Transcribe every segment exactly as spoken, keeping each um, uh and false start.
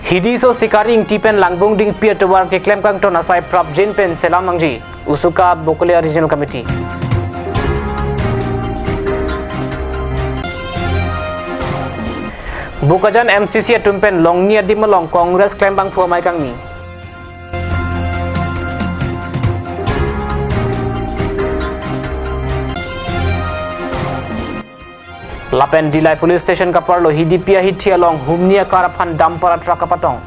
Hidiso Sikari Ingti pen Langbung Dingpi atovar keklem kangton asai prapjin pen selam nangji, Usuka Bokolia Regional Committee. Bokajan M C C atum pen Longni adim along Congress klembangphu amei kangni. Lapen Dillai Police Station kaparlo Hidipi ahithi along humni akar aphan dumper atruck kapatong.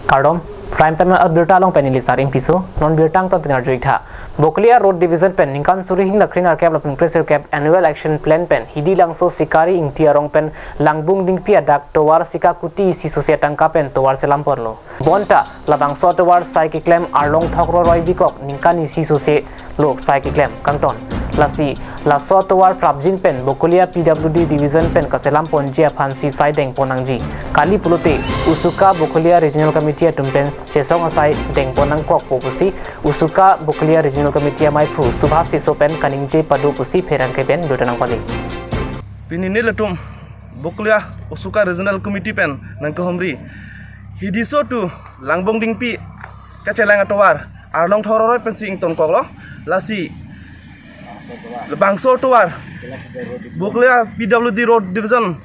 Kardom, Prime Time abirta along pen neli Saring Piso, non birta angton pen arju-ik tha. Bokolia Road Division pen ningkan suri hini kre-nerkep lapen kre-sirkep Annual Action Plan pen Hidilangso Sikari Ingti arong pen Langbung Dingpi adak tovar sika kuti isi sose atangka pen tovar selam ponlo. Bonta labangso atovar sai keklem arlong thok roroi bikok ningkan isi sose lo sai keklem kangton. Lasi laso atovar prapjin pen Bokolia P W D Division pen kaselam ponji aphansi sai dengpon nangji. Kali pulote Usuka Bokolia Regional Committee atum pen chesong asai dengpon nangkokpo pusi Usuka Bokolia Regional Committee ameiphu Subhas Tisso pen kaningje pado pusi pherangke pen birta nangpale. Pini nelitum Bokolia Usuka Regional Committee pen nangkehumri Hidiso to Langbung Dingpi kacheleng atovar arlong thok roroi pensi ingtonkoklo. Lasi labangso atovar Bokolia P W D Road Division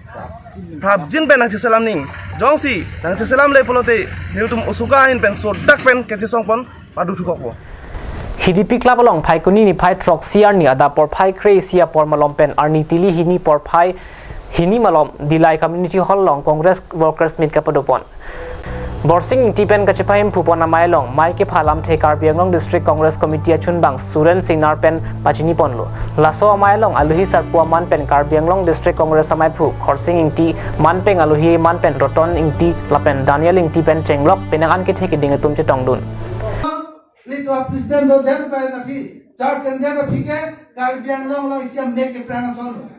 prapjin pen nangcheselam ning. Jongsi nangcheselamle pulote nelitum Usuka ahin pen sodak pen kachesong pon padu thukokpo. Hidipi Club along Phaikuni niphai throksi arni adap porphai kre-isi apor malom pen arni tili hini porphai hini malom Dillai Community Hall along Congress Workers Meet kapado pon. Borsing Ingti pen kachepahemphu pon amei along mei kepha alamthe Karbi Anglong District Congress Committee achunbang Suren Singnar pen pachini ponlo. Laso amei along aluhi sarpo aman pen Karbi Anglong District Congress ameiphu Khorsing Ingti, manpeng aluhi aman pen Roton Ingti lapen Daniel Ingti pen chenglok penang an kethe keding atum chetongdun. Nelitum a-president do den pai na phi, church and den phi ke Karbi Anglong along isi amek keprang ason.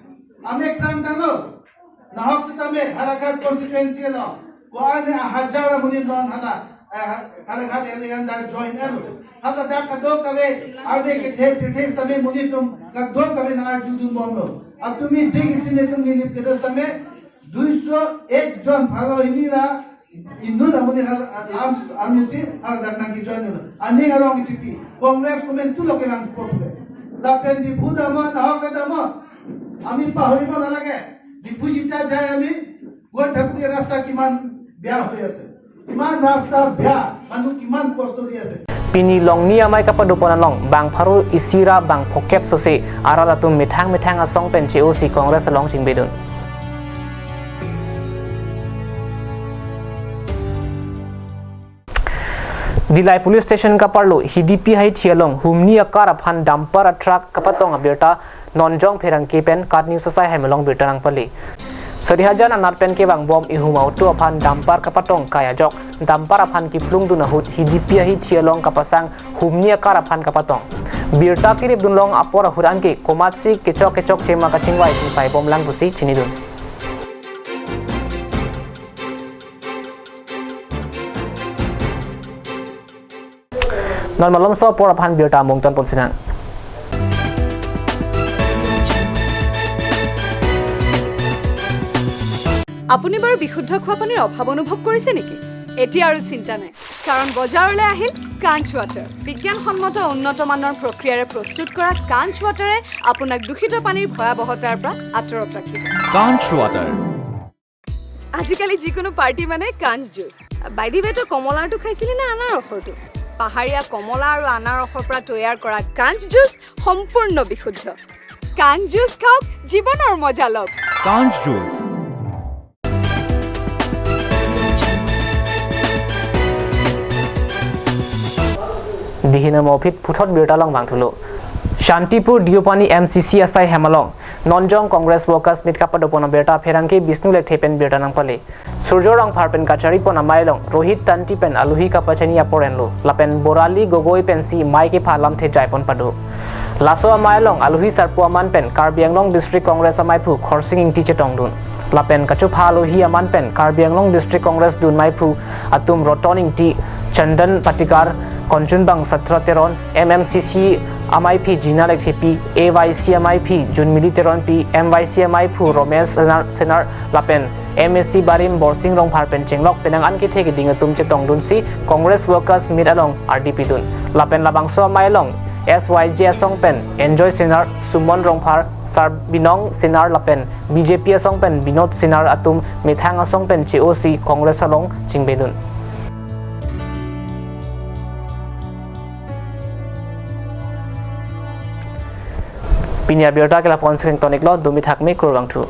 Amek prang tanglo. Nahok setame Howraghat constituency along ko-an hajar amonit non hala, eh, Howraghat area under join elo. Hala dak kadokave arve kethe pirthe setame monit atum kadokave nang arjudun bomlo. Atumi dik isi nelitum nilip kedo setame duiso ek jon pharo hini ra inut amonit hal, arm, army si hal dak nangkejoin lo. Aning arong kechipi. Congress komantu lo kelang po pure. Lapen Diphu damot, Nahok damot. Ami pahoribo nalage. Diphu jita jai ami. Guwahati rasta kiman beya hoi ase. Kiman rasta beya, manu kiman kosto di ase. Pini Longni amei kapado pon along bang pharo isi ra bang phokep sose arat atum methang methang asong pen che-osi Congress along chingbedun. Dillai Police Station kaparlo Hidipi ahithi along humni akar aphan dumper atruck kapatong abirta nonjong pherangke pen KAT News asai hem along birta nangpale. Sarihajan anat pen kevangbom ihum auto aphan dumper kapatong kai ajok dumper aphan kiplungdun ahut Hidipi ahithi along kapasang humni akar aphan kapatong. Birta kiripdun long apor ahut anke komatsi kechok kechok chema kachingvai chingpaibomlang pusi chinidun. Non malomso apor aphan birta mungton ponsinang. আপুনি বাৰু বিশুদ্ধ খোৱা পানীৰ অভাৱ অনুভৱ কৰিছে নেকি? এতিয়া আৰু চিন্তা নাই, কাৰণ বজাৰলৈ আহিল কাঞ্চ ৱাটাৰ। বিজ্ঞানসন্মত উন্নত মানৰ প্ৰক্ৰিয়াৰে প্ৰস্তুত কৰা কাঞ্চ ৱাটাৰে আপোনাক দূষিত পানীৰ ভয়াৱহতাৰ পৰা আঁতৰত ৰাখিব। কাঞ্চ ৱাটাৰ। আজিকালি যিকোনো পাৰ্টি মানে কাঞ্চ জুচ। বাই দি ৱে, তই কমলাৰটো খাইছিলি নে আনাৰসৰটো? পাহাৰীয়া কমলা আৰু আনাৰসৰ পৰা তৈয়াৰ কৰা কাঞ্চ জুচ সম্পূৰ্ণ বিশুদ্ধ। কাঞ্চ জুচ খাওক, জীৱনৰ মজা লওক। কাঞ্চ juice. Dihina mopit puthot birta long bang thulo. Shantipur Deopani M C C asai hem along nonjong Congress Workers Meet kapado pon abirta pherangke Bishnu Lekthe pen birta nangpale. Surjo Rongphar pen kachari pon amei along Rohit Tanti pen aluhi kapachini apor enlo. Lapen Borali Gogoi pensi mei kepha alamthe jai pon pado. Laso amei along aluhi sarpo aman pen Karbi Anglong District Congress ameiphu Khorsing Ingti chetongdun. Lapen kachopha aluhi aman pen Karbi Anglong District Congress dun meiphu atum Roton Ingti, Chandan Patikar, Konchunbang Satra Teron, M M C C amaiphi Jina Lekthepi, A Y C amaiphi Junmili Teronpi, M Y C amaiphu Romesh Senar, Senar lapen M A C barim Borsing Rongphar pen chenglok penang an kethe keding atum chetongdunsi Congress Workers Meet along ardi pidun. Lapen labangso amei along S Y J asong pen Enjoy Senar, Sumon Rongphar, Sarbinong Senar lapen B J P asong pen Binod Senar atum methang asong pen che-osi Congress along chingbedun. Pini abirta ke lapu-an si kangton-iklo, dumi thakmi, kurvangthu.